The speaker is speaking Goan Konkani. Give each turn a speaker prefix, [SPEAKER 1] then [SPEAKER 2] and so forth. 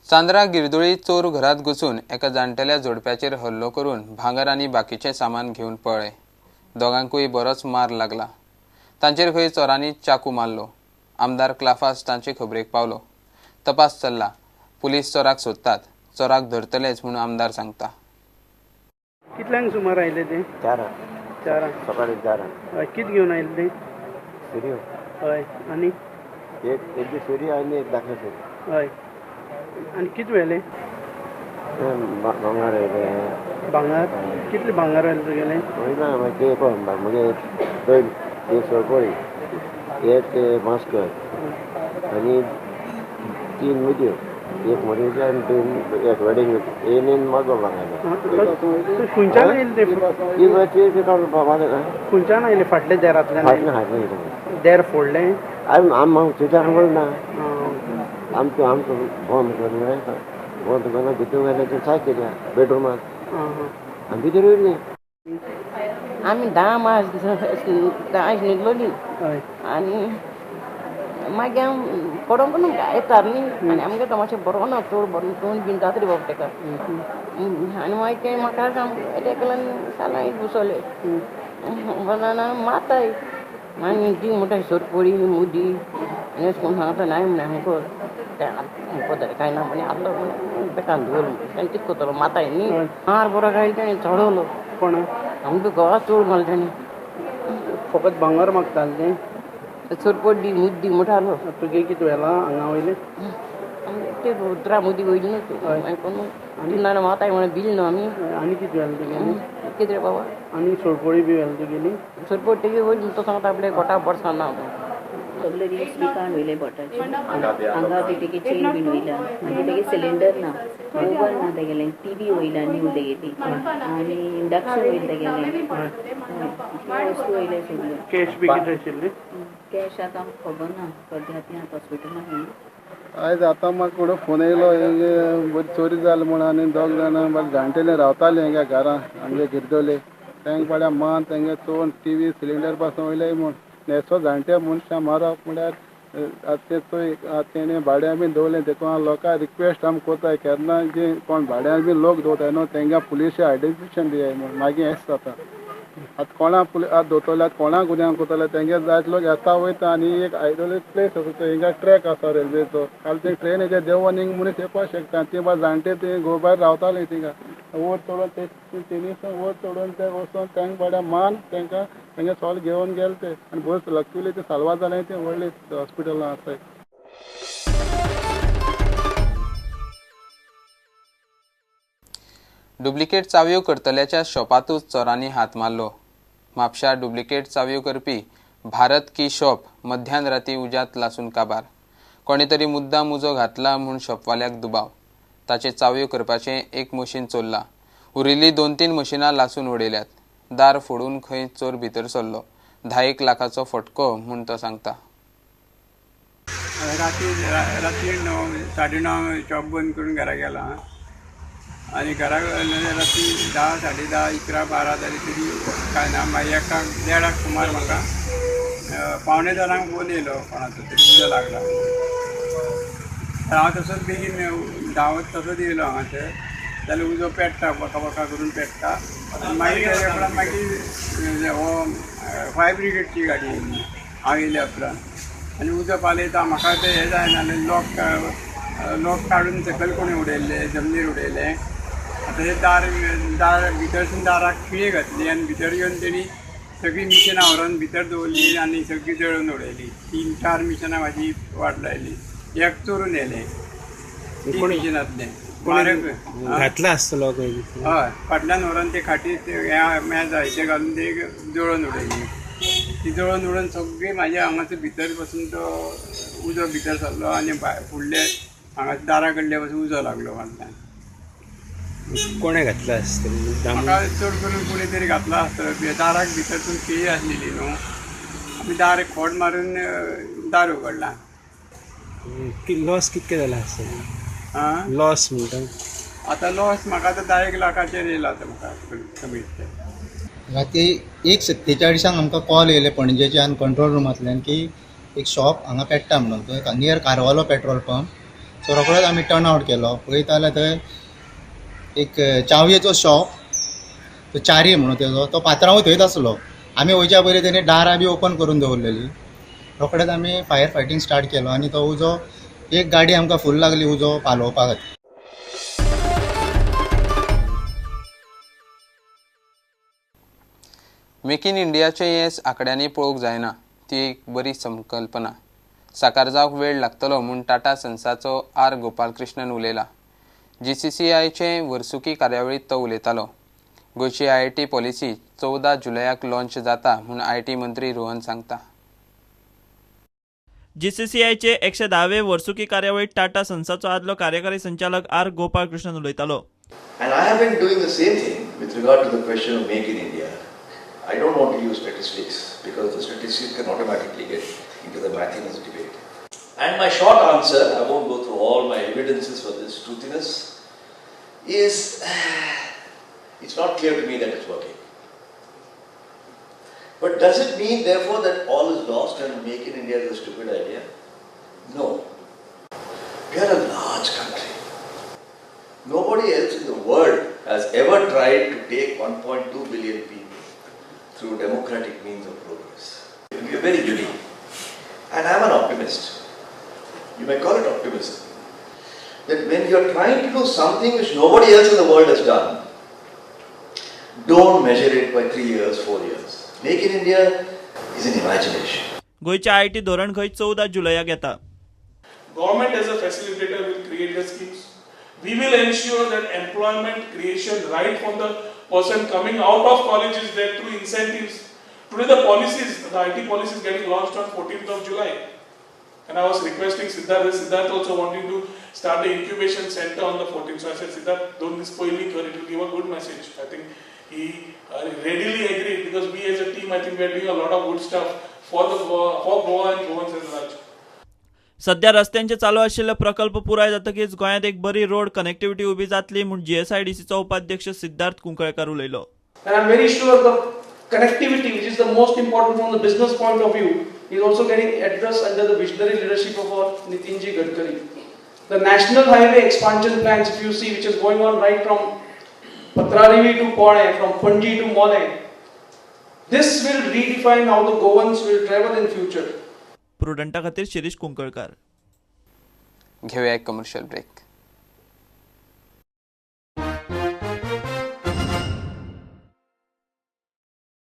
[SPEAKER 1] चांदरा गिरदोळी चोर घरात घुसून एका जाणटेल्या जोडप्याचेर हल्लो करून भांगर आनी बाकीचें सामान घेवन पळ्ळे. दोगांकूय बरोच मार लागला. तांचेर खंय चोरांनी चाकू मारलो. आमदार क्लाफास तांचे खबरेक पावलो. तपास चल्ला. पुलीस चोराक सोदतात. चोराक धरतलेच म्हूण आमदार सांगता.
[SPEAKER 2] कितल्यांक सुमार आयले ते?
[SPEAKER 3] चारांक.
[SPEAKER 2] चारांक.
[SPEAKER 3] सकाळी 4.
[SPEAKER 2] हय, कितें घेवन आयले ते?
[SPEAKER 3] सुरयो.
[SPEAKER 2] हय, आनी
[SPEAKER 3] एक सुरी आनी एक धाकली सुरी.
[SPEAKER 2] हय, आनी कितें व्हेलें?
[SPEAKER 3] भांगर व्हेलें.
[SPEAKER 2] भांगर? कितलें भांगर व्हेलें तुगेलें?
[SPEAKER 3] ना, मागीर ते पळय म्हगे दोन, एक सोरपोळी, एक मास्कर आनी 3 मुदयो, एक मरेची आनी 2 एक वेडिंग येन मागो भांगर.
[SPEAKER 2] खंयच्यान आयले ते? खंयच्यान आयले? फाटले देरांतल्यान?
[SPEAKER 3] फाटले.
[SPEAKER 2] देर फोडलें?
[SPEAKER 3] आम तुज्यान ना, आमचो आमचो बंद करून बंद करून भितर गेले ते साय केल्या बेडरुमांत आनी भितर येयले.
[SPEAKER 4] आमी 10 मास 10 न्हिदलोली आनी मागीर आम पडोंक ना येता न्ही, आनी आमगे तो मातशें बरो ना, चड बरो तोंड बीन जाता रे बाबा तेका. आनी मागीर तें म्हाका एकल्यान सालां बसवले माताय मागीर ती म्हणटा सोरपोळी मुदी आनी अशें करून सांगता नाय म्हण आमकां तें कांय ना म्हणे आसलो म्हण बेकान दवरलो तेणें कितें करतलो माताय न्ही. मार बरो घायल तेणें चडवलो
[SPEAKER 2] कोण
[SPEAKER 4] आमकां घोवा चोड मारलो तेणें.
[SPEAKER 2] फकत भांगर मागतालें तें?
[SPEAKER 4] सोरपोडी मुद्दी म्हणटालो.
[SPEAKER 2] तुगे कितें व्हेलां हांगा वयलें?
[SPEAKER 4] ते रुद्रा मुदी वयली न्हू आयकून आनी ना माताय म्हणून बिल न्हू आमी.
[SPEAKER 2] आनी कितें व्हेलें तुगेलें?
[SPEAKER 4] कितें रे बाबा?
[SPEAKER 2] आनी सोरपोळी बी व्हेलें तुगेली?
[SPEAKER 4] सोरपोळी तेगे वयली तो सांगता आपले गोटा बरसां ना.
[SPEAKER 5] सगळे रिंग्स बी काडून वयले बोटाचे, हांगा बी तेगे चेन बीन वयल्या, मागीर तेगे सिलिंडर ना, ओवन ना तेगेलें, टीवी वयल्या न्यू तेगेली, आनी इंडक्शन वयलें तेगेलें, वस्तू वयले सगळ्यो.
[SPEAKER 2] कॅश बी कितें आशिल्ली?
[SPEAKER 5] कॅश आतां आमकां खबर ना, सद्या ती आतां हॉस्पिटलान.
[SPEAKER 6] आयज आतां म्हाका कोणो फोन येयलो बरी चोरी जाली म्हूण, आनी दोग जाणां बरे जाणटेले रावताले हेंगे घरां आमगे गिरदोले, तेंक पाड्या मान तेंगे चोवन टीवी सिलिंडर पासून वयले म्हूण. नेसो जाणटे मनशां मारप म्हळ्यार आतां ते चोय तेणें भाड्यां बीन दवरलें. देखून लोकांक रिक्वेस्ट आमी कोताय केन्ना जे कोण भाड्यान बीन लोक दवरताय न्हू तेंकां पुलिशे आयडेंटिफिकेशन दियाय म्हूण, मागीर हेंच जाता. आतां कोणा पुलीस आतां दवरतले, आतां कोणा गुन्यांव करतले तेंगे जायते लोक येता वयता. आनी एक आयडोलेट प्लेस आसा थंय, हिंगा ट्रॅक आसा रेल्वेचो, काल ते ट्रेनीचे देंवन हिंग मनीस येवपाक शकता. ती बा जाणटे ती गोबायर रावताली थिंगा वयर चडून ते तेणी वयर चडून ते वचोन तेंक बऱ्या मान तेंकां तेंगे सोल घेवन गेले ते, आनी बस लक्कीली ते साल्वार जालें ते व्हडले हॉस्पिटलां आसाय.
[SPEAKER 1] डुप्लिकेट चावयो करतल्याच्या शॉपातूच चोरांनी हात मारलो. म्हापशा डुप्लिकेट चावयो करपी भारत की शॉप मध्यान राती उज्यांत लासून काबार. कोणे तरी मुद्दाम उजो घातला म्हूण शॉपवाल्याक दुबाव. ताचे चावयो करपाचें एक मशीन चोरलां. उरिल्लीं 2-3 मशिनां लासून उडयल्यात. दार फोडून खंय चोर भितर सरलो. 10 लाखाचो फटको म्हूण तो सांगता.
[SPEAKER 7] राती 9 9:30 शॉप बंद करून घरा गेला आनी घरा राती 10 10:30 11 12 जाली तरी कांय ना. मागीर 1:30 सुमार म्हाका 1:45 फोन येयलो कोणाचो तरी उजो लागला. हांव तसोच बेगीन धांवत तसोच येयलो हांगासर, जाल्यार उजो पेट्टा बका बका करून पेट्टा. मागीर तेज्या उपरांत मागीर हो फायर ब्रिगेडची गाडी येयली हांव येयल्या उपरांत, आनी उजो पालयता म्हाका तें हें जायना लॉक काडून सकयल कोणें उडयल्लें, जमनीर उडयलें. आतां हे दार भितरसून दाराक खिळी घातली आनी भितर येवन तेणी सगळीं मिशनां व्हरोन भितर दवरली आनी सगळीं जळोवन उडयली. 3-4 मिशनां म्हाजी वाट लायली. एक चोरून येयलें 3 मिशनांतलें
[SPEAKER 8] घातलां आसतलो.
[SPEAKER 7] हय, फाटल्यान व्हरोन ते खाटी हें जायते घालून ते जळोवन उडयली. ती जळोवन उडोवन सगळी म्हाज्या हांगासर भितर बसून तो उजो भितर सरलो आनी फुडले हांगा दारा कडले पासून उजो लागलो फाटल्यान.
[SPEAKER 8] कोणें घातला आसतलें?
[SPEAKER 7] म्हाका चड करून कोणी तरी घातला आसतलो. दाराक भितरसून खिळी आसलेली न्हू, आमी दार खोड मारून दार उगडलां.
[SPEAKER 8] लॉस कितके जाला आसतलें?
[SPEAKER 7] आं,
[SPEAKER 8] लॉस म्हणटा
[SPEAKER 7] आतां लॉस म्हाका आतां 10 लाखाचेर येयला आतां म्हाका कमीत.
[SPEAKER 9] राती 1:47 आमकां कॉल येयले पणजेच्यान कंट्रोल रुमांतल्यान की एक शॉप हांगा पेट्टा म्हणून, थंय near Carvalho petrol pump. So रोखडोच आमी टर्न आवट केलो. पळयता जाल्यार थंय एक चावयेचो शॉप, तो चारी म्हणून तेजो तो पात्रांव थंयच आसलो. आमी वयच्या पयलीं तेणी दारां बी ओपन करून दवरलेली. रोखडेच आमी फायर फायटींग स्टार्ट केलो आनी तो उजो एक गाडी आमकां फूल लागली उजो पालोवपा खातीर.
[SPEAKER 1] मेक इन इंडियाचें येस आंकड्यांनी पळोवंक जायना, ती एक बरी संकल्पना साकार जावंक वेळ लागतलो म्हूण टाटा सन्साचो आर गोपालकृष्णन उलयला. जीसीसीआयचे वर्सुकी कार्यावळींत तो उलयतालो. गोंयची आयआयटी पॉलिसी 14 जुलयाक लॉन्च जाता म्हूण IT मंत्री रोहन सांगता.
[SPEAKER 10] जीसीसीआयचे 110वे वर्सुकी कार्यावळीत टाटा सन्साचो आदलो कार्यकारी संचालक आर गोपालकृष्णन उलयतालो.
[SPEAKER 11] And I have been doing the same thing with regard to the question of Make in India. I don't want to use statistics because the statistics can automatically get into the mathiness debate. And my short answer, I won't go through all my evidences for this truthiness, is it's not clear to me that it's working. But does it mean therefore that all is lost and Make in India is a stupid idea? No. We are a large country. Nobody else in the world has ever tried to take 1.2 billion people through democratic means of progress. We are very unique. And I am an optimist. You may call it optimism. That when you are trying to do something which nobody else in the world has done, don't measure it by 3 years, 4 years. Make in India is an imagination.
[SPEAKER 10] गोंयचे IT धोरण खंय 14 जुलयाक येता.
[SPEAKER 12] Government as a facilitator will create the schemes. We will ensure that employment creation right from the person coming out of college is there through incentives. Today the policies, the IT policy is getting launched on 14th of July. And I was requesting Siddharth, Siddharth also wanting to start the incubation center on the 14th. So I said, Siddharth, don't this spoil it, it will give a good message. I think he readily agreed because we as a team, I think we are doing a lot of good stuff for the for Goa and Goans as a Raj.
[SPEAKER 10] सध्या रस्त्यांचे चालू आशिल्ले प्रकल्प पुराय जातकीच गोंयांत एक बरी रोड कनेक्टिव्हिटी उबी जातली म्हूण जीएसआयडीसीचो उपाध्यक्ष सिद्धार्थ कुंकळकार उलयलो.
[SPEAKER 13] And I am very sure the connectivity, which is the most important from the business point of view, is also getting addressed under the visionary leadership of our Nitin ji Gadkari. The national highway expansion plans, if you see, which is going on right from Patrarivi to Pune, from Panaji to Mone, this will redefine how the Goans will travel in future.
[SPEAKER 10] प्रुडंटा खातीर शिरीष कुंकळकार.
[SPEAKER 1] घेऊया एक कमर्शियल ब्रेक.